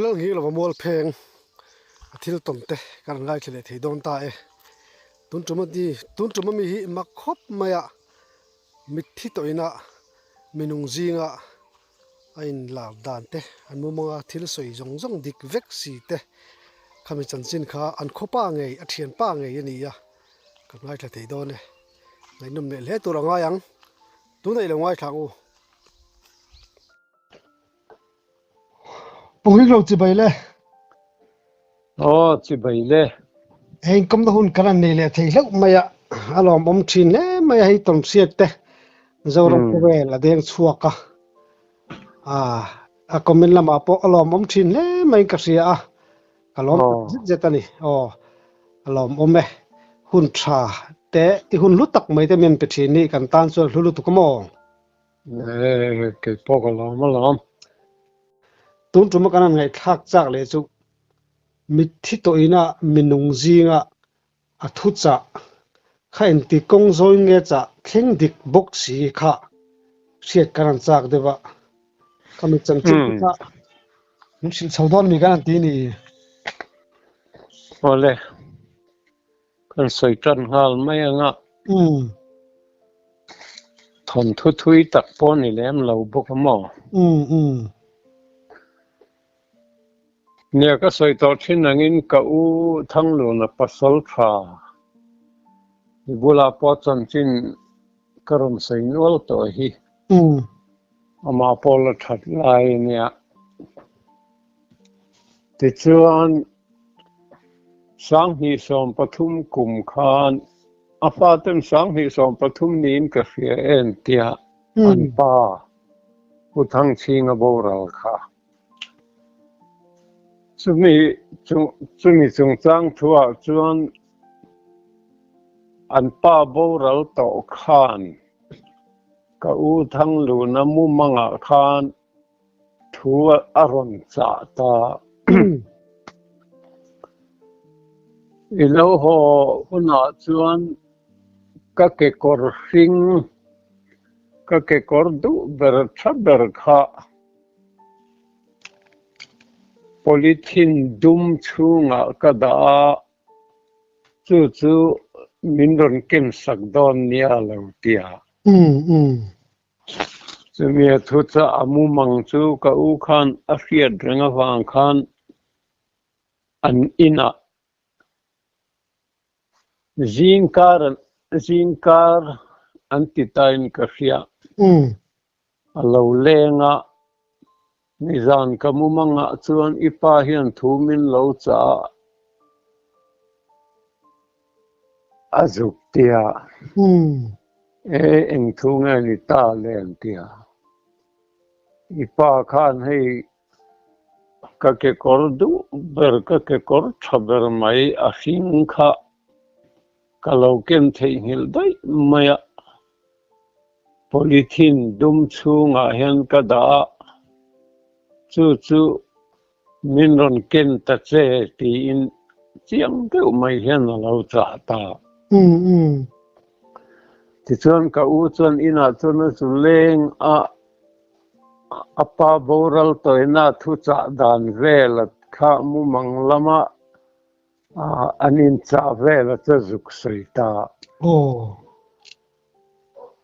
Lalnghing lova mual pheng a thil tawn te ka rawn ngaithla leh thei dawn ta e. Tun tum a ni tun tum ami hi mak khawp mai a mitthi tawh ina minung zinga a inlar dan te an mumanga thil sawi zawng zawng dik vek si te khami chanchin kha an khawpa ngei a thianpa ngei a ni a ka ngaithla thei dawn e. Ngaihnawm leh hle tur a ngai ang tunah i lo ngaithla ang u. Pawngik lo chibai le. Aw chibai le. Hei inkomna hun kan han nei leh thei hlauh mai a, a lawmawm thin hle mai a hei tawnhriat te Zoram khawvel a deng chhuak a, a comment lamah pawh a lawmawm thin hle maiin ka hria a, ka lawm tak zet zet a ni. Aw a lawmawm e, hun tha te i hun hlu tak mai te min pe thin hi kan tan chuan hlu lutuk a maw? Ee, kei pawh ka lawm alawm. Tun tuma kan han ngaihthlak chak leh chu mitthi tawhina minung zinga a thu chah kha engti kawng zawin nge chah thleng dik bawk si kha hriat kan han chak deuh a, ka mi chanchin te kha min hrilh chho dawn mi kan han ti ni. Awle, Kan sawi tan nghal mai ang a. Umm. Thawnthu thui tak pawh ni lem lo bawk a maw? Umm umm. Nia ka sawi tawh thin angin ka u Thangluna pasal tha i bulah pawh chanchin ka rawn sawi nual tawh hi. Umm. Amah pawh la that lai a nia. Tichuan. 2013 kum khan a faten 2013 niin ka hria em tia an pa Pu Thangchhinga boral kha. Chumi chumi chungchang thuah chuan an pa boral tawh khan ka u Thangluna mumangah khan Thu a rawn chah ta. I lo haw hunah chuan ka kekawr hring, ka kekawr duh ber tha ber kha polythene dum chhungah ka dah a, chu chu min rawn kensak dawn nia lo ti a. Chumi a thu chah a mumang chu ka u khan a hriat reng avang khan an inah zingkar zingkar an ti tain ka hria. A lo leng a, nizan ka mumangah chuan i pa hian thu min lo chah a. A zuk tia. E eng thu nge ni ta le an tia. I pa khan hei ka kekawr duh ber ka kekawr tha ber mai a hring kha ka lo ken theihnghilh daih mai a. Polythene dum chhungah hian ka dah a, chu chu Min rawn ken ta che tiin chiang deuh mai hian a lo chah ta. Tichuan ka u chuan inah chuan a zu leng a, a pa boral tawina thu chah dan vel a kha mumang lama an inchah vel a chu a zuk sawi ta.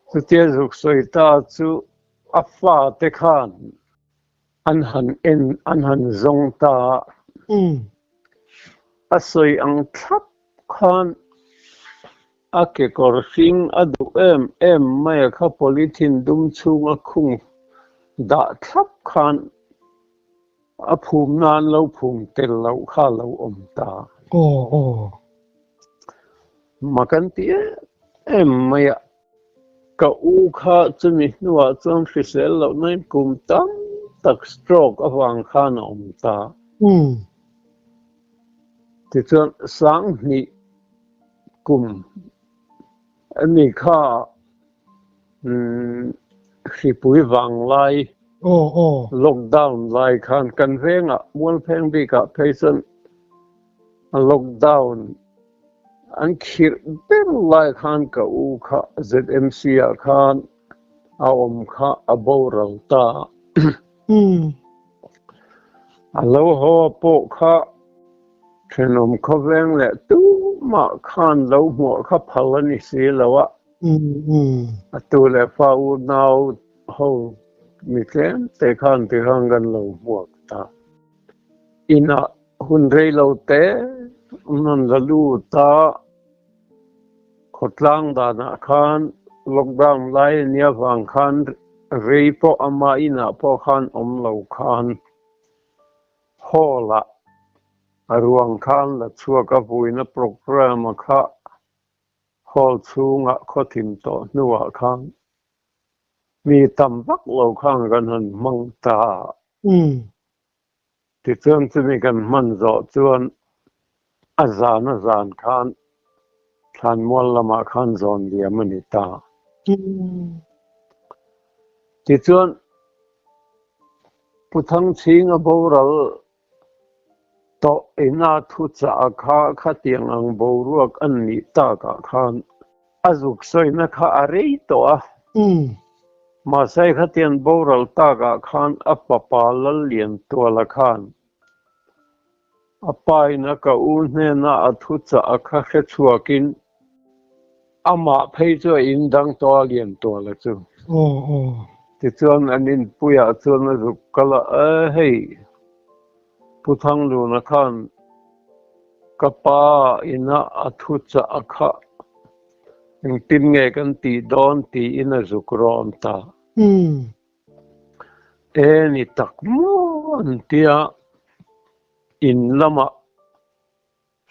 Chutia zuk sawi ta chu a fate khan An han en, an han zawng ta a. A sawi ang thlap khan a kekawr hring a duh em em mai a kha polythene dum chhung a khung dah thlap khan a phum nan lo phum tel loh kha a lo awm ta. Mak an ti em em mai a. Ka u kha chumi hnuah chuan hrisel loh nain kum tam tak stroke avang khan a awm ta. Tichuan 2000 kum ani kha hripui vang lai lockdown lai khan kan vengah Mualpheng bikah phei chuan lockdown An khirh ber lai khan ka u kha ZMC ah khan a awm kha a boral ta. A lo haw pawh kha thenawm khawveng leh tumah khan lo hmuah kha phal a ni si lo a. A tu leh fa unau ho mi tlem te khan tikhan kan lo hmuak ta. Inah hun rei lo te an rawn la lut a, khawtlang danah khan lockdown lai a nia vang khan rei pawh ama inah pawh khan awm lo khan hall ah a ruang khan la chhuak a vuina programme a kha hall chhungah khawthim tawh hnuah khan mi tam vak lo khan kan han hmang ta. Tichuan chumi kan hman zawh chuan a zan a zan khan thlanmual lamah khan zawn liam a ni ta. Tichuan Pu Thangchhinga boral tawh ina thuchah kha khatiang ang boruak an nih takah khan a zuk sawina kha a rei tawh a. Mahse khatiang boral takah khan a fapa Lalliantuala khan a pa in a ka u hnena a thuchah a kha hre chhuakin amah phei chu a indang tawh a Liantuala chu. Tichuan an inpuiah chuan a zuk kal a, E hei, Pu Thangluna khan ka pa ina a thuchah a kha engtin nge kan tih dawn tiin a zuk rawn ta. E ni tak maw an tia in lamah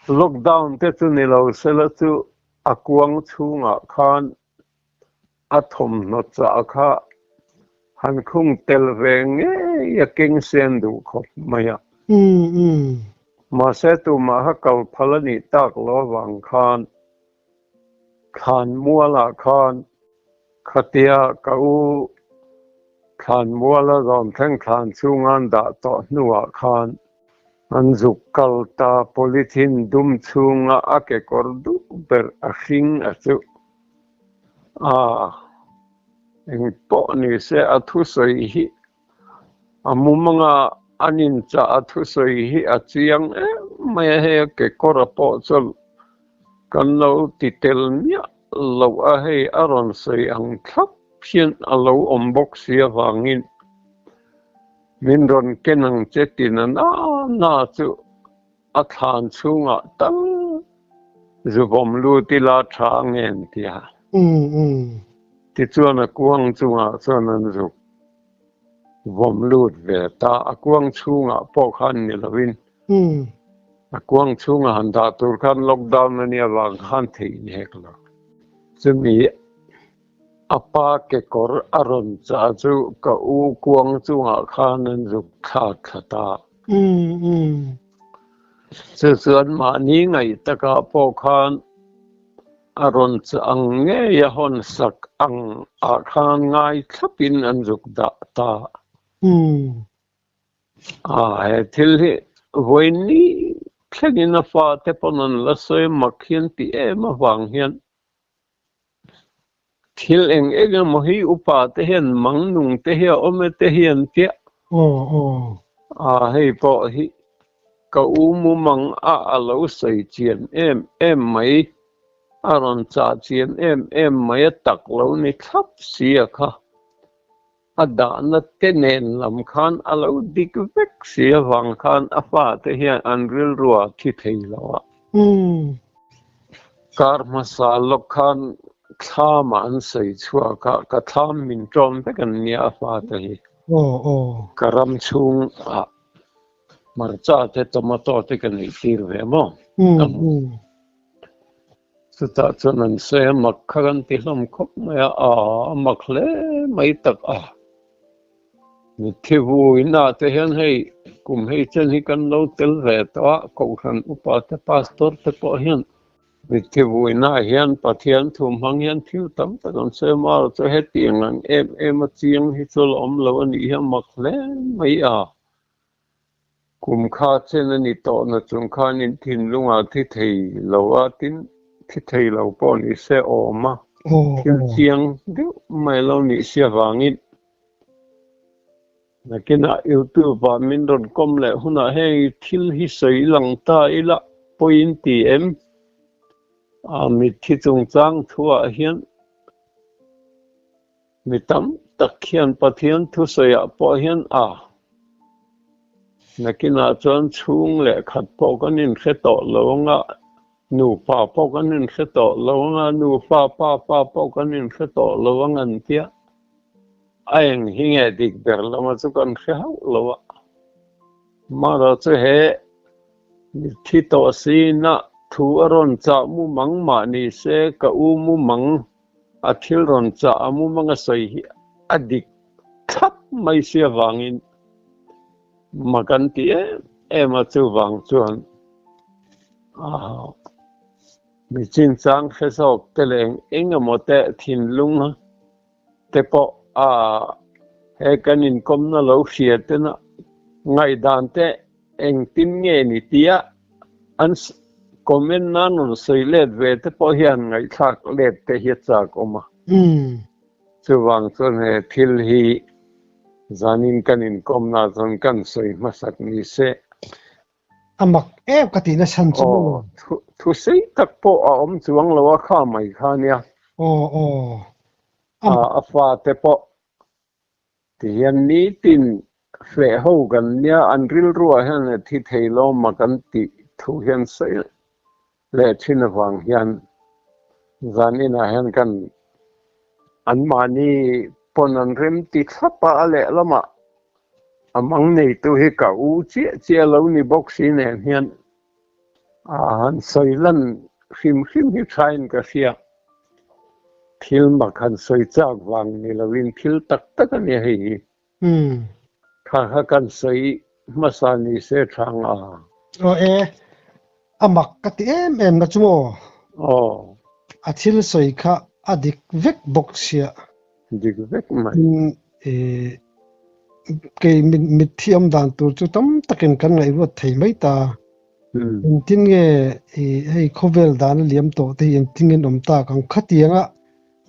lockdown te chu ni lo sela chu a kuang chhungah khan a thawmhnaw chah kha han khung tel ve ngei a keng sen duh khawp mai a. Mahse tumah kha kal phal a nih tak lo avang khan Thlanmualah khan khatia ka u Thlanmuala rawn thleng thlan chhunga an dah tawh hnuah khan an zuk kal ta polythene dum chhunga a kekawr duh ber a hring a chu a eng pawh ni se a thusawi hi a mumanga an inchah a thusawi hi a chiang em mai a hei a kekawr a pawh chuan kan lo ti tel miah lo a hei a rawn sawi ang thlap hian a lo awm bawk si avangin min rawn ken ang che tina na na chu a thlan chhungah tal zuvawm lut ila tha ang em tia. Tichuan a kuang chungah chuan an zuk vawm lut ve ta, a kuang chhungah pawh khan ni lovin a kuang chhungah han dah tur khan lockdown a nia vang khan theih ni hek lo. Chumi a pa kekawr a rawn chah chu ka u kuang chungah khan an zuk thlak thla ta. Chu chuan mahni ngaih takah pawh khan a rawn chah ang ngei a hawn sak ang ah khan ngai thlapin an zuk dah ta. A he thil hi vawiin thlengin a fate pawn an la sawi mak hian ti em avang hian Thil eng eng emaw hi upa te hian mang nung te hi a awm e te hi an tia. A hei pawh hi ka u mumang a a lo sawi chian em em mai, a rawn chah chian em em mai a tak lo ni thlap si a kha. A dahna te nen lam khan a lo dik vek si avang khan a fate hian an rilru a thi thei lo a. Kar hmasa lawk khan thlam ah an sawi chhuak a, ka thlam min ṭawm vek an nia a fate hi. Ka ram chhung ah hmarcha te tomato te ka neih tir ve maw? Chutah chuan an sawi a, mak kha kan ti hlawm khawp mai a, aa a mak hle mai tak a. Mitthi vu inah te hian hei kum hei chen hi kan lo tel ve tawh a, Kohhran upa te pastor te pawh hian mitthi vu inah hian Pathian thu hmang hian thil tam tak an sawi a, amaherawh chu hetiang ang em em a chiang hi chu la awm lo a nih hi a mak hle mai a. Kum kha chen a ni tawh na chung khan in thinlungah thi thei lo a, tin thi thei lo pawh ni se awm a, thil chiang deuh mai lo nih si avangin. Nakinah YouTube ah min rawn kawm leh hunah heng thil hi sawi lang ta ila pawiin ti em? A mitthi chungchang thuah hian mi tam tak hian Pathian thusawiah pawh hian a nakinah chuan chhung leh khat pawh kan inhre tawh lo anga nupa pawh kan inhre tawh lo anga nufa pa pa pawh kan inhre tawh lo ang an tia. A eng hi nge dik ber lama chu kan hre hauh lo a. Mahrawh chu he mitthi tawh sina thu a rawn chah mu mang mah ni se ka u mu mang a thil rawn chah a mu mang a sawi hi a dik thlap mai si avangin ma kan ti em em a chuvang chuan mi chinchang hre zawk te leh eng eng emaw te thinlung te pawh a he kan inkawmna lo hria tena ngaihdan te engtin nge ni tia an comment nan rawn sawi let ve te pawh hian ngaihthlak let te hi a chak awm a. Chuvang chuan he thil hi zanin kan inkawmna chuan kan sawi hmasak ni se. A mak em ka tihna chhan chu maw? Aw, thu thu sei tak pawh a awm chuang lo a kha mai kha nia. Aw aw, a A a fate pawh tihian nitin feh ho kan nia, an rilruah hian a thi thei lo ma kan tih thu hian sawi leh thin avang hian zan inah hian kan anmahni pawn an rem ti thlap a, a lehlamah A mang neitu hi ka u chiah chiah lo ni bawk si nen hian a han sawi lan hrim hrim hi thain ka hria. Thil mak han sawi chak vang ni loin thil tak tak a nia hei hi. Kha kha kan sawi hmasa ni se tha nga. Aw e, a mak ka ti em em na chu maw? Aw. A thil sawi kha a dik vek bawk sia. Dik vek mai. Kei mitthi awm dan tur chu tam takin kan ngaihruat thei mai ta. Engtin nge hei khawvel dan a liam tawh te hi engtin nge an awm tak ang? Khatianga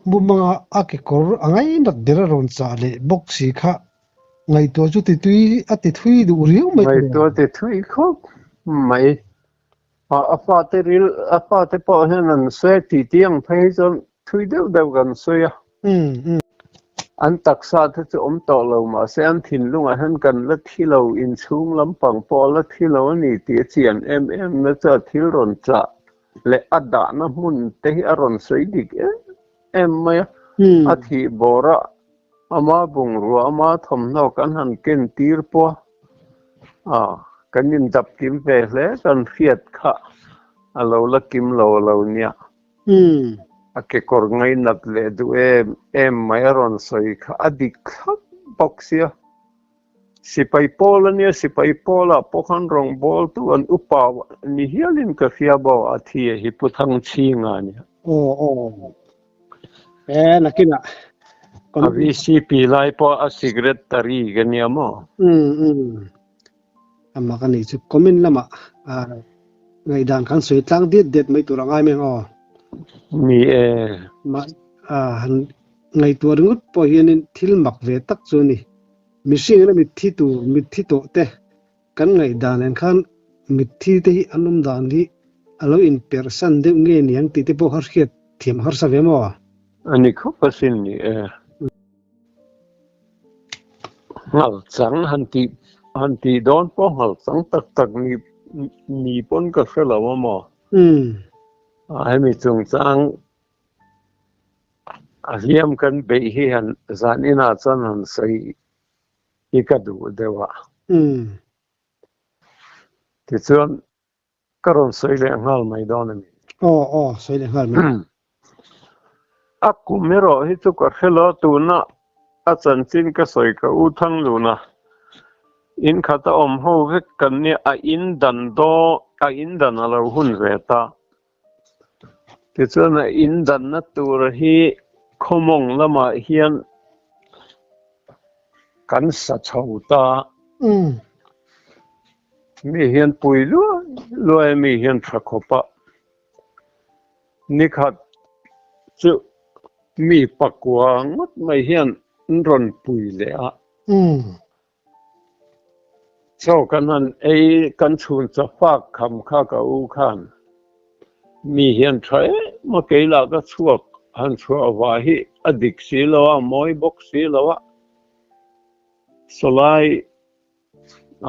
mumanga a kekawr a ngainat ber a rawn chah leh bawk si kha ngaihtuah chu titui a ti thui duh riau mai. Ngaihtuah ti thui khawp mai. A fate ril, a fate pawh hian an sawi a tih tih ang phei hi chuan thui deuh deuh kan sawi a. An taksa te chu awm tawh lo mahse an thinlungah hian kan la thi lo, inchhung lampang pawh a la thi lo a ni tih a chian em em na chu a thil rawn chah leh a dahna hmun te hi a rawn sawi dik em em mai a. A thih bawrah ama bungrua, ama thawmhnaw kan han ken tir pawh a. A, kan indap kim ve hle kan hriat kha a lo la kim lo a lo nia. A kekawr ngainat leh duh em em mai a rawn sawi kha a dik thlap bawk sia. Sipai pawl a nia, sipai pawlah pawh khan rawngbawltu an upa ni hialin ka hria bawk a thi a hi Pu Thangchhinga a nia. Aw aw. E nakinah A VCP lai pawh a secretary ka nia maw? Um um. A mak a nih chu comment lamah ngaihdan kan sawi tlang diat diat mai tur a ngai mai ang aw. Ni e. Mah han ngaihtuah ringawt pawh hianin thil mak ve tak chu a ni. Mihring ina mitthi tur mitthi tawh te Kan ngaihdan en khan mitthi te hi an awm dan hi a lo inperhsan deuh nge niang tih te pawh kha hriat thiam harsa ve maw? A ni khawp asin ni e. Nghal chang han tih han tih dawn pawh nghal chang tak tak ni ni pawn ka hre lo a maw? A hemi chungchang a hliam kan beih hi han zan inah chuan han sawi hi ka duh deuh a. Tichuan, ka rawn sawi leh nghal mai dawn a ni. Aw, aw, sawi leh nghal mai. A kum erawh hi chu ka hre lo, tuna a chanchin ka sawi ka u Thangluna in khat a awm ho vek kan nia, a in dan daw, a in dan a lo hun ve ta. Tichuan a in danna tur hi khawmawng lamah hian kan sa chho ta. Mi hian pui luai luai a mi hian tha khawp a. Nikhat chu mi pakua ngawt mai hian an rawn pui leh a. Chaw kan han ei kan chhun chawfak kham kha ka u khan mi hian tha em a kei lah ka chhuak han chhuah vah hi a dik si lo a, a mawi bawk si lo a, sawlai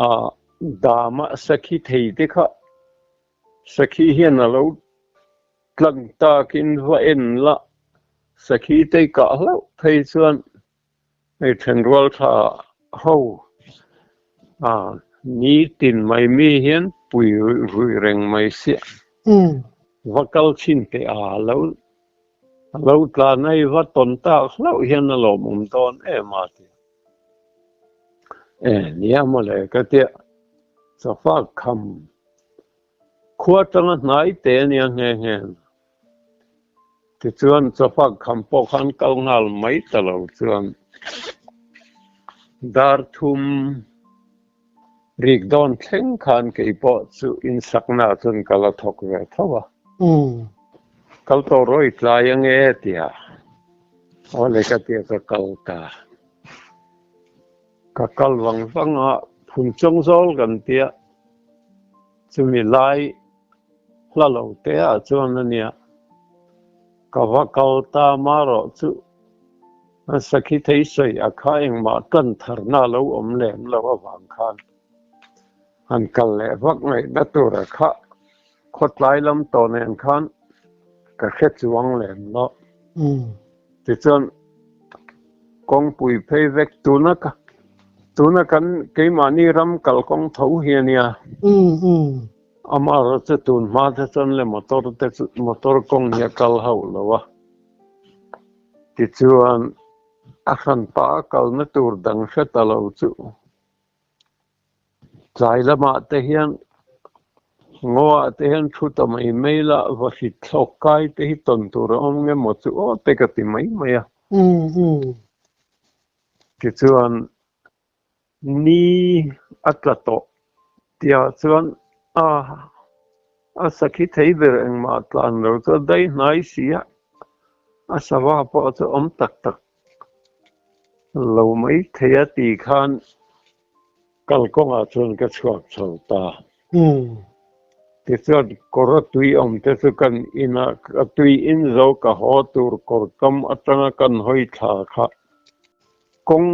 ah dam a sakhi thei te kha sakhi hian a lo tlang takin va en la sakhi te kah hlauh phei chuan Hei thenrual tha ho a nitin mai mi hian pui rui reng mai sia. Va kal chhin teh a lo lo tlan a i va tawn tak hlauh hian a lawmawm dawn em a ti. E nia mawle ka tia chawfak kham khua tanga hnai te ania nghe nghe. Tichuan chawfak kham pawh khan kal nghal mai ta lo chuan dar thum rik dawn thleng khan kei pawh chu insakna chuan ka la thawk ve tho a. Kal tawh rawh i tlai ange tia awle ka tia ka kal ta. Ka kal vang vang a, phun chawng zawl kan tia chumi lai Hla lo te ah chuan a nia, ka va kal ta marawh chu a sakhi thei sawi a kha engmah tan tharna lo awm lem lo avang khan han kal leh vak ngaihna tur a kha khawtlai lam tawh nen khan ka hre chuang lem lo. Tichuan kawngpui phei vek tuna ka tuna kan keimahni ram kalkawng tho hi a nia. Amaherawh chu tun hma te chuan le motor te chu motor kawng hi a kal hauh lo a, tichuan a hran pah a kalna tur dang hre ta lo chu tlai lamah te hian ngaw ah te hian thu ta mai mai la va hrit thlawk kai te hi tawn tur a awm nge maw chu aw te ka ti mai mai a. Tichuan Ni a tla tawh tihah chuan a a sakhi thei ber engmah tlan lo chu a dai hnai si a, a sava pawh chu awm tak tak lo mai thei a tih khan kalkawngah chuan ka chhuak chho ta. Tichuan kawr a tui awm te chu kan inah a tui in zo ka haw tur kawr kam atanga kan hawi thla kha. Kawng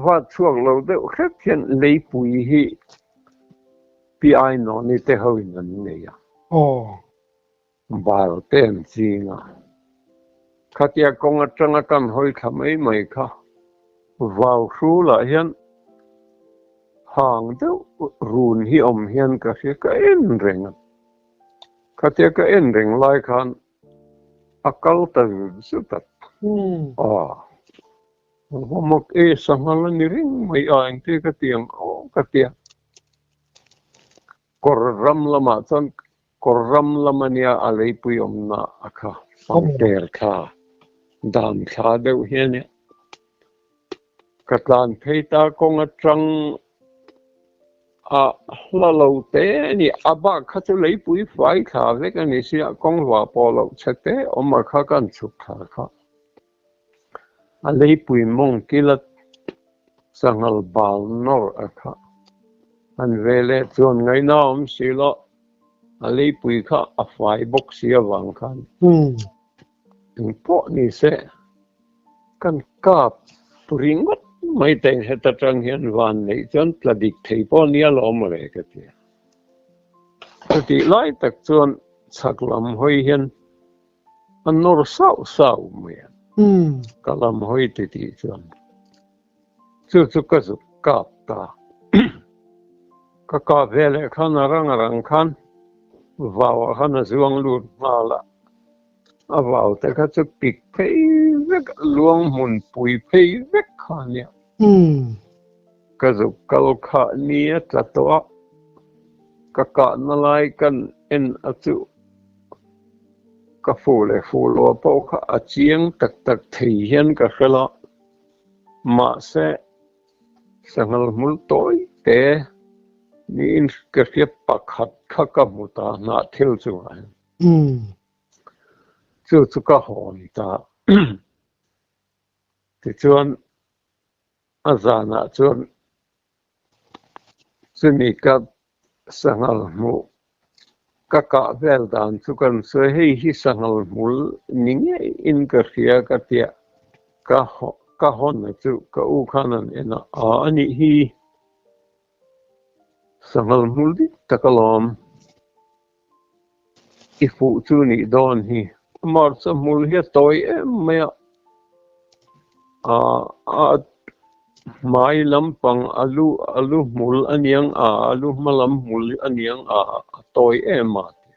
va chhuak lo deuh hrep hian leipui hi Pi Ainawni te hoin an nei a. Bal te an ching a. Khatia kawng atanga kan hawi thla mai mai kha vau hrulah hian hang deuh run hi awm hian ka hria ka en reng a. Khatia ka en reng lai khan A kal ta zut zut a. Aw. Homework e sanghal a ni reng mai a, engte ka ti ang aw ka ti a. Kawr ram lamah chuan kawr ram lam a nia a leipui awmna a kha pangper thla dan thla deuh hi a nia. Ka tlan phei ta kawng atang A hla lo te a ni. A bak kha chu leipui fai thla vek a ni sia, kawng vah pawh loh chhe te awm a kha kan chhuk thla kha. A leipui mawng kila sanghal bal nawr a kha. Han ve leh chuan ngaihna a awm si lo, a leipui kha a fai bawk si avang khan engpawh ni se. Kan kap ringawt mai te heta tang hian van neih chuan tla dik thei pawh nia lo awm le ka ti a. Chutih lai tak chuan chhak lam hawi hian a nawr sauh sauh mai a, ka lam hawi ti tih chuan chu chu ka zuk kap ta. Ka kap ve leh khan a rang a rang khan vau ah khan a zuang lut nghal a. A vau te kha chu pik phei vek, luang hmun pui phei vek kha a nia. Ka zuk kal kha ni a tla tawh a, ka kahna lai kan en a chu ka fu leh fu lo pawh kha a chiang tak tak thei hian ka hre lo. Mahse, sanghal hmul tawi te niin ka hria pakhat kha ka hmu ta hnah thil chungah hian. Chu chu ka hawn ta. Tichuan a zanah chuan Chumi ka sanghal hmuh ka kah vel dan chu kan sawi hei hi sanghal hmul ni ngeiin ka hria ka tia ka ka hawn chu ka u khan an en a, a anih hi sanghal hmul dik tak alawm i fuh chu nih dawn hi. Hmarcha hmul hi a tawi em mai a, a hmai lampang a lu a lu hmul a niang a, a lu hma lam hmul a niang a, a tawi em a ti.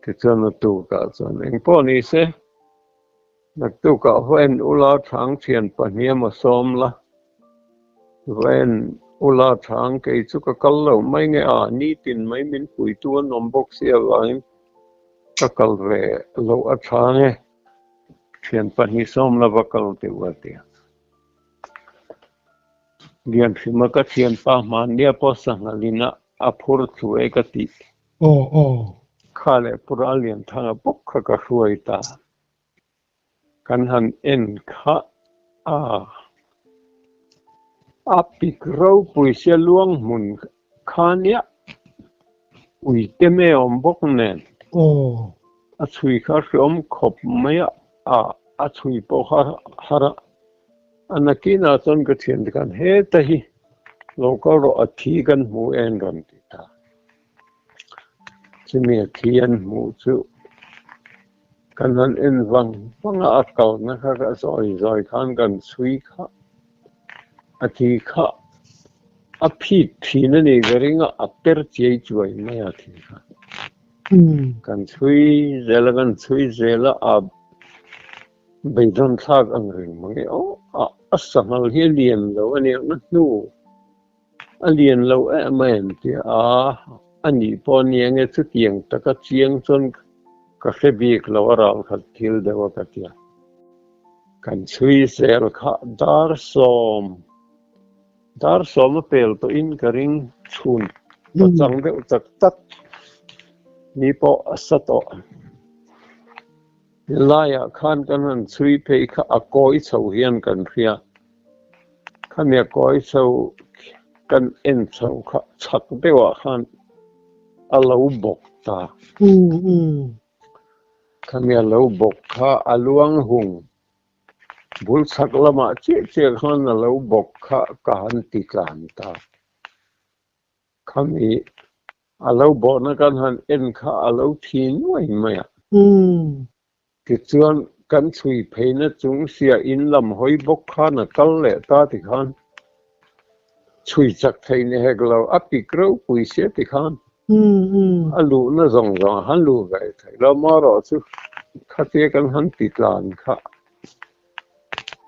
Tichuan a tukah chuan engpawh ni se, naktukah haw en ula chhang thian pahnih emaw sawm la, va en ula chhang kei chu ka kal lo mai nge a, nitin mai min puitu an awm bawk si avangin ka kal ve loh a tha nge, thian pahnih sawm la va kal tih a ti a. Lianhrima ka thianpa hmannia pawh sanghalin a phur thu e ka tih. Aw aw. Kha leh Pura Lianthanga bawk kha ka hruai ta. Kan han en kha a, a pik ropui sia luang hmun kha nia ui te me awm bawk nen. Aw. A chhui kha hreawm khawp mai a, a chhui pawh kha har a. A nakinah chuan ka thian te khan heta hi lo kal rawh a thi kan hmu en rawn ti ta. Chumi a thi an hmuh chu kan han en vang vang a, a kalna kha ka zawi zawi khan kan chhui kha a thi kha a phit thin a nih ka ring a, a per chiai chuai mai a thi kha. Kan chhui zel a, kan chhui zel a, a beidawn thlak ang reng mang e aw, a sanghal hi a lian lo a nia na hnu. A lian lo em em tia a, a nih pawh nia nge chutiang taka chiang chuan ka hre bik lo a ral khat thil deuh a ka tia. Kan chhui zel kha dar sawm, dar sawm a pel tawhin ka ring chhun pachang deuh tak tak ni pawh a sa tawh. Helaiah khan kan han chhui phei kha a kawi chho hian kan hria. Khami a kawi chho kan en chho kha chhak deuhah khan a lo bawk ta. Khami a lo bawk kha a luang hung bul chhak lamah chiah chiah khan a lo bawk kha ka han ti tlan ta. Khami a lo bawhna kan han en kha a lo thi nuai mai a. Tichuan, kan chhui pheina chung sia in lam hawi bawk khan a kal leh ta tikhan chhui chak thei ni hek lo, a pik ropui sia tikhan a luhna zawng zawng a han luh ve thei lo. Amaherawh chu khatia kan han ti tlan kha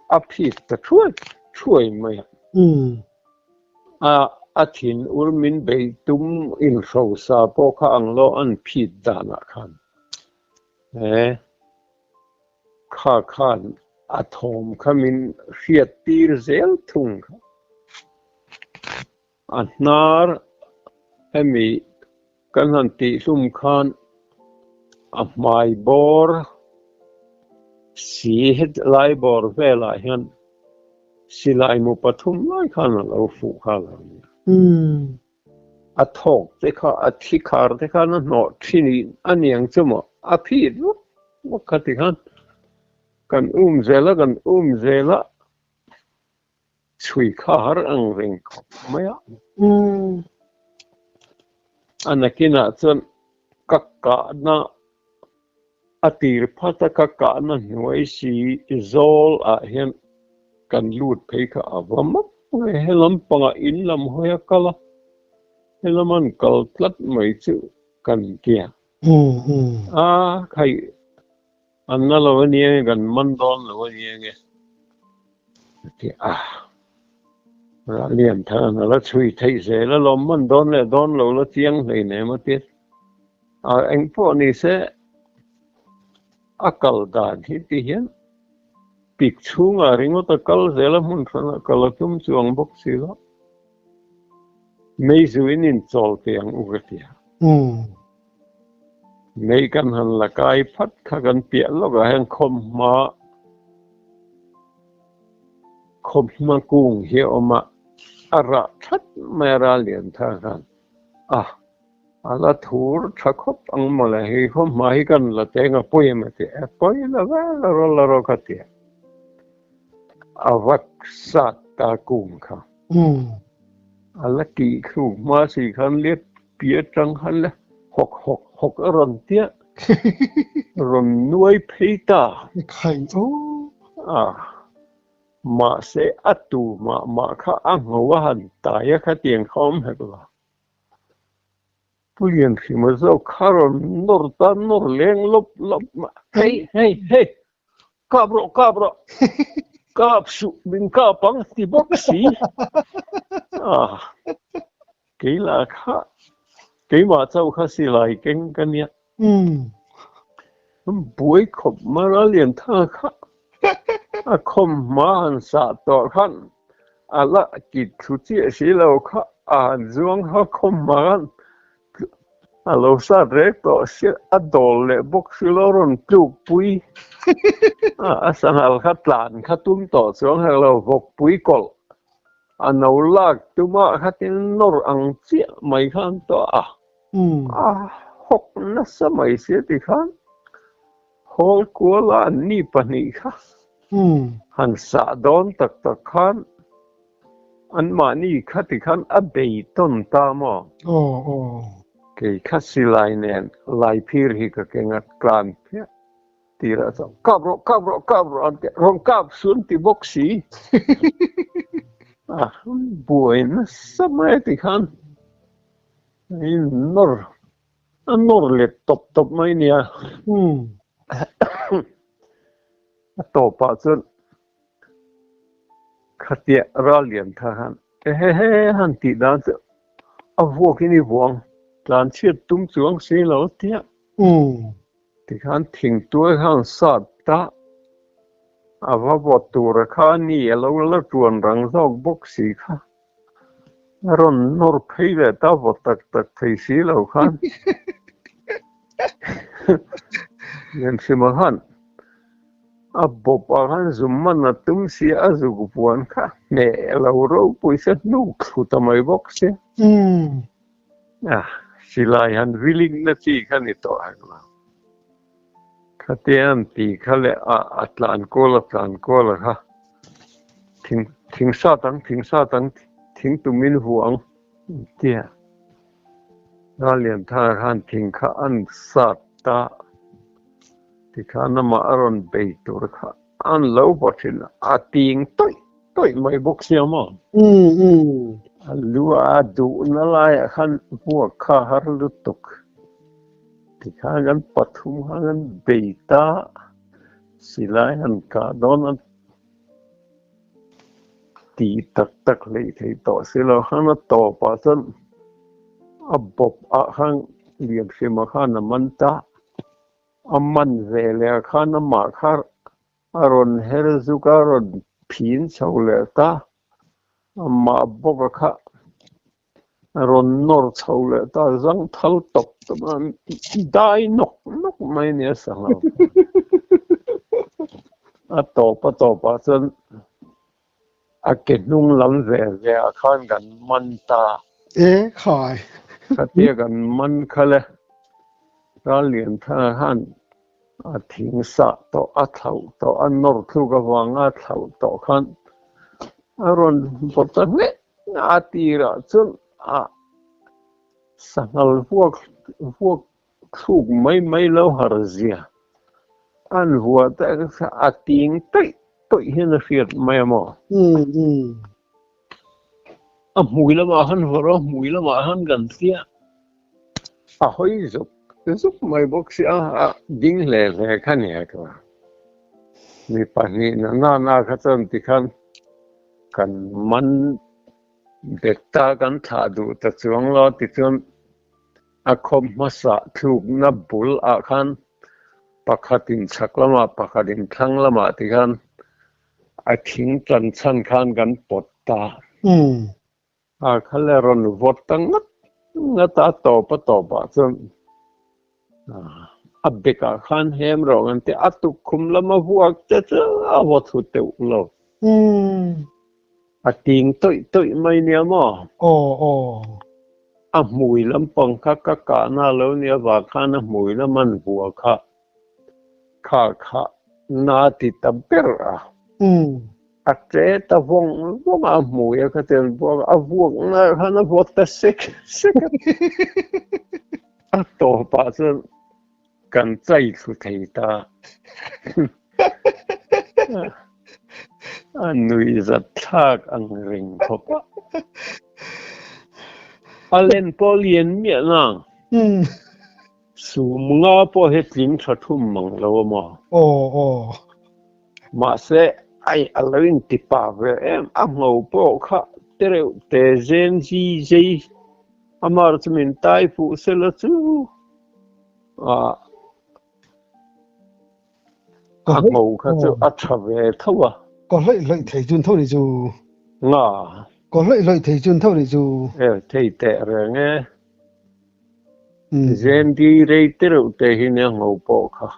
a phit ta thuai thuai mai a. A a thin ur min bei tum inhrosa pawh kha ang lo an phit danah khan. He kha khan a thawm kha min hriat tir zel thung kha. A hnar hemi kan han tihhlum khan a hmai bawr si hetlai bawr velah hian silai mu pathum lai khan a lo fuh kha lo nia. A thawk te kha a thi khar te khan a hnawh thin a niang chu maw a phit vak vak kha ti khan kan um zel a kan um zel a chhui kha har ang reng khawp mai a. A nakinah chuan ka kahna a tir phat a ka kahna hnuai si zawl ah hian kan lut phei kha a va mak mai he lampangah in lam hawi a kal a helam an kal tlat mai chu kan tia a khai an na lo ania nge kan man dawn lo ania nge a ti a Ralian than a la chhui theih zel a lawm man dawn leh dawn lo la chiang hleinem a ti. A eng pawh ni se a kal dan hi ti hian pik chhungah ringawt a kal zel a hmun hranah kal a tum chuang bawk si lo. Mei zu in inchawl teh ang u ka ti a. Mei kan han la kai phat kha kan piah lawkah hian khawmhma khawmhma kung hi a awm a. A rah that mai a ral lian thar khan a a la thur tha khawp ang mawle hei khaw hma hi kan la teng a pawi em a ti a pawi la ve la rawh la rawh ka ti a a vak sat ta kung kha a la kih thluk hma si khan let pi atang khan le hawk hawk hawk a rawn tia rawn nuai phei ta a. Mahse, a tu mah mah kha a ngho a han tai a khatiang kha awm hek lo. Pu Lianhrima zawk kha rawn nawr ta nawr leng lawp lawp mah, Hei, hei, hei, kap rawh, kap rawh, kap suh, min kap ang ti bawk si. Ah, kei lah kha, keimah chauh kha silai keng ka nia. Buai khawp mara lian tha kha a khawm hma han sah tawh khan a la kit thlu chiah si lo kha a han zuang kha khawm hma khan a lo sat rek tawh sia a dawl leh bawk si lo rawn tluk pui a sanghal kha tlan kha tum tawh chuang hek lo vawk pui kawlh a no lak tumah khatin nawr ang chiah mai khan tawh a. A hawk nasa mai sia ti khan hawl kuala an ni pahnih kha han sah dawn tak tak khan anmahni kha ti khan a bei tawn ta maw? Kei kha silai nen laiphir hi ka keng a tlan phiah tirah chuan kap rawh kap rawh kap rawh an ti a, rawn kap suh an ti bawk si a buai nasa mai ti khan. In nawr a nawr let tawp tawp mai nia. A tawpah chuan khatia ral lian tha khan ehehe han tih dan chu a vuakin i vuang tlan chhiat tum chuang si lo tia. Tikhan thingtuai khan sat ta a va vawt tura kha a ni a lo la tuan rang zawk bawk si kha. A rawn nawr phei leh ta vawt tak tak thei si lo khan Lianhrima khan a bawp ah khan zum man a tum si a zuk vuan kha hneh lo ropui se hnuk thlu ta mai bawk sia. Silai han viling na chi kha ni tawh hek lo. Khatia an ti kha leh a tlan kual a tlan kual a kha thing thing sat ang thing sat ang thing tumin hu ang tia Ralianthar khan thing kha an sat ta tikhan amah a rawn bei tur kha an lo vaw thin a ting tawih tawih mai bawk sia maw a lu a duhna laiah khan vuak kha har lutuk. Tikhan kan pathum khan kan bei ta, silai han kah dawn a ti tak tak hlei thei tawh si lo khan a tawpah chuan a bawp ah khan Lianhrima khan a man ta, a man ve leh ah khan amah kha a rawn her zuk a, a rawn phin chho leh ta, amah bawk a kha a rawn nawr chho leh ta, zang thal tawp tawp a, dai nawk nawk mai a nia sangha a tawp a tawp ah chuan a ke hnung lam ve ve ah khan kan man ta. E khai. Khatia kan man kha le, Rallianthanga khan A thing sah tawh, a thlauh tawh, a nawr thluk avanga a thlauh tawh khan a rawn vaw ta hle a tirah chuan a sanghal vuak vuak thluk mai mai lo har zia an vuah te kha a ting tawih tawih hian a hriat mai a maw? A hmui lamah khan vawrh a, hmui lamah khan kan tia. A hawi zuk zuk mai bawk si a, a ding hle hle kha ni a tura. Mi pahnih na na na kha chuan tikhan kan man bet ta kan thlah duh ta chuang lo tichuan a khawp hmasa thlukna bul ah khan pakhatin chhak lamah pakhatin thlang lamah tikhan a thing tan chhan khan kan pawt ta. A kha le rawn vawt ta ngat ngat a, a tawp a tawpah chuan a bekah khan hem rawh kan ti a, a tukkhum lama vuak te chu a vaw thlu teuh lo. A ting tawih tawih mai nia maw? Aw aw. A hmui lampang kha ka kahna lo nia vang khan a hmui lam an vua kha kha kha na ti ta ber a. A ṭe ta vawng vawng a, a hmui a kha chuan vuak a, a vuak na khan a vuak ta sek sek a. A tawpah chuan Kan chai thlu thei ta. A nuihzat thlak ang reng khawp a. A len pawh lian miah nang. Sum nga pawh hi tling tha thum mang lo a maw? Aw aw. Mahse ai a lo inti pa ve em a ngho pawh kha tereuh te zen zi zei Amar chu min tai fuh sela chu a a ngho kha chu a tha ve tho a. Ka hlawih hlawih thei chun tho ni chu. Nga. Ka hlawih hlawih thei chun tho ni chu. E thei teh reng e. Zen di rei te reuh te hi nia ngho pawh kha.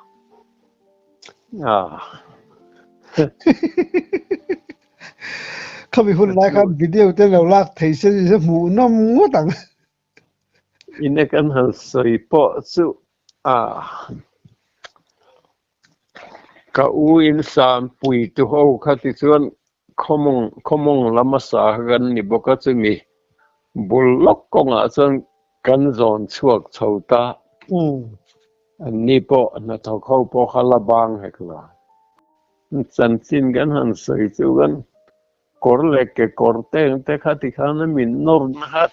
A. Khami hun lai khan video te lo lak thei se ni se hmuh nawm ngawt ang. Ina kan han sawi pawh chu a ka u in san pui tu ho kha tichuan khawmawng khawmawng lama sa kha kan ni bawk a chumi bul lawk kawngah chuan kan zawn chhuak chho ta. An ni pawh hnathawk ho pawh kha la bang hek lo. Chanchin kan han sawi chu kan kawr leh kekawr teng te kha tikhan a min nawr na kha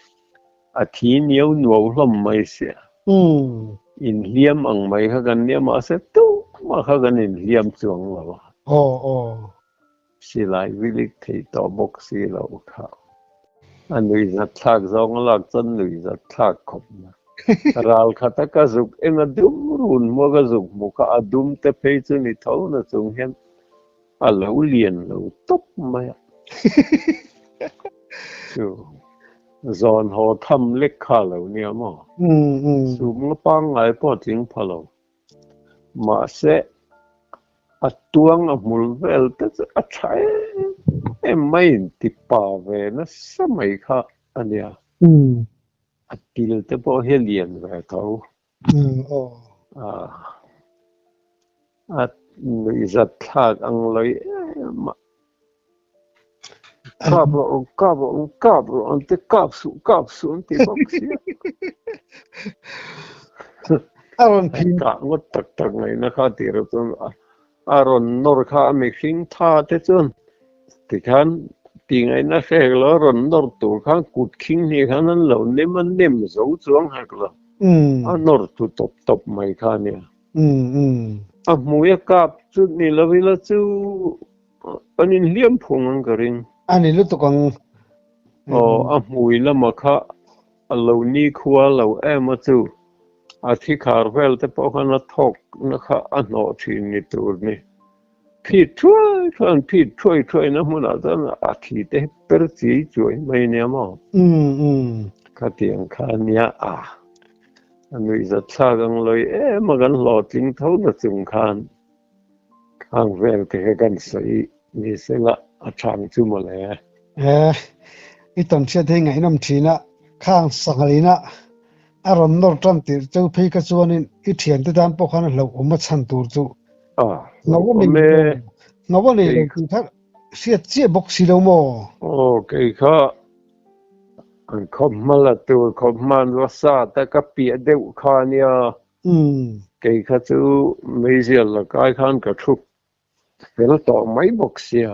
a thi niau nuau hlawm mai sia. Inhliam ang mai kha kan nia mahse tumah kha kan inhliam chuang lo a. Aw aw. Silai vilik thei tawh bawk si lo kha. A nuihzat thlak zawng a lak chuan nuihzat thlak khawp na. Ral khata ka zuk en a dum run hmua ka zuk hmu kha a dum te phei chu ni tho na chung hian a lo lian lo tawp mai a. Chu zawn haw tham lek kha lo nia maw? Sum nga pangngai pawh a tling pha lo. Mahse, a tuang a hmul vel te chu a tha em em mai inti pa ve nasa mai kha a nia. A til te pawh hi a lian ve tho. A nuihzat thlak ang lawi em a. Kap rawh, kap rawh, kap rawh an ti, kap suh, kap suh an ti bawk sia. A rawn phin. Kah ngawt tak tak ngaihna kha tih reuh chuan a rawn nawr kha a mihring tha te chuan tikhan tih ngaihna hrek lo a rawn nawr tur khan kut khing hnih khan an lo nem a nem zo chuang hek lo. A nawr tu tawp tawp mai kha ania. A hmui a kap chu ni lo ila chu An inhliam phung ang ka ring. A ni lutuk ang. Aw, a hmui lama kha a lo ni khua lo em a chu. A thi khar vel te pawh khan a thawk na kha a hnawh thin ni tur ni. Phit thuai thuai an phit thuai thuai na hmunah chuan a thi te hi per chiai chuai mai nia maw? Khatiang kha nia a. A nuihzat thlak ang lawi em a kan hlawhtling tho na chung khan. Khang vel te kha kan sawi ni sela a chang chu mawle. E, i tawn hriat hi ngaihnawm thin a, khang sanghalina a rawn nawr tan tirh cheu phei kha chuanin i thiante tan pawh khan a hlauhawm a chhan tur chu hlauhawm e. Hlauh a nei lo tih kha hriat chiah bawk si lo maw? Aw, kei kha an khawp hma la tur khawp hman va sa ta ka piah deuh kha nia. Kei kha chu meizial la kai khan ka thu fel tawh mai bawk sia.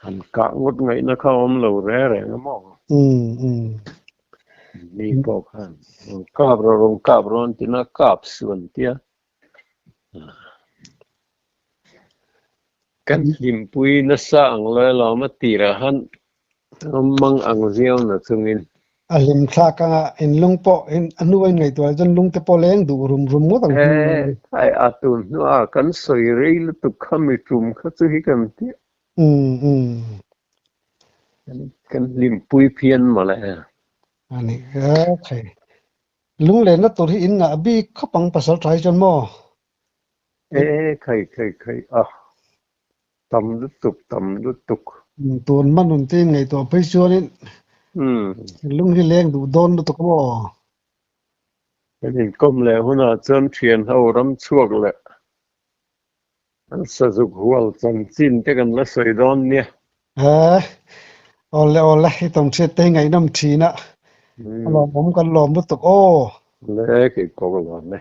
Han kah ngawt ngaihna kha awm lo re reng a maw? Mi pawh khan rawn kap rawh rawn kap rawh an ti na kap suh an tia. Kan hlimpui nasa ang lo alawm a tirah khan mang ang viau na chungin. A hlim thlak anga in lung pawh in a hnu a in ngaihtuah chuan lung te pawh leng duh rum rum ngawt ang. E ai a tun hnuah kan sawi rei lutuk kha mi tum kha chu hi kan ti. Kan hlimpui phian mawle. Ani ka thei. Lunglenna tur hi in ngah bik khawp ang pasal tha hi chuan maw? E khai khai khai a tam lutuk tam lutuk. Tun hma nun te in ngaihtuah phei chuanin lung hi leng duh dawn lutuk maw? Kan inkawm leh hunah chuan thian ho ram chhuak leh an sazuk hual chanchin te kan la sawi dawn nia. He, awle awle, i tam hriat te hi ngaihnawm thin a, a lawmawm kan lawm lutuk aw. Le, keipawh ka lawm e.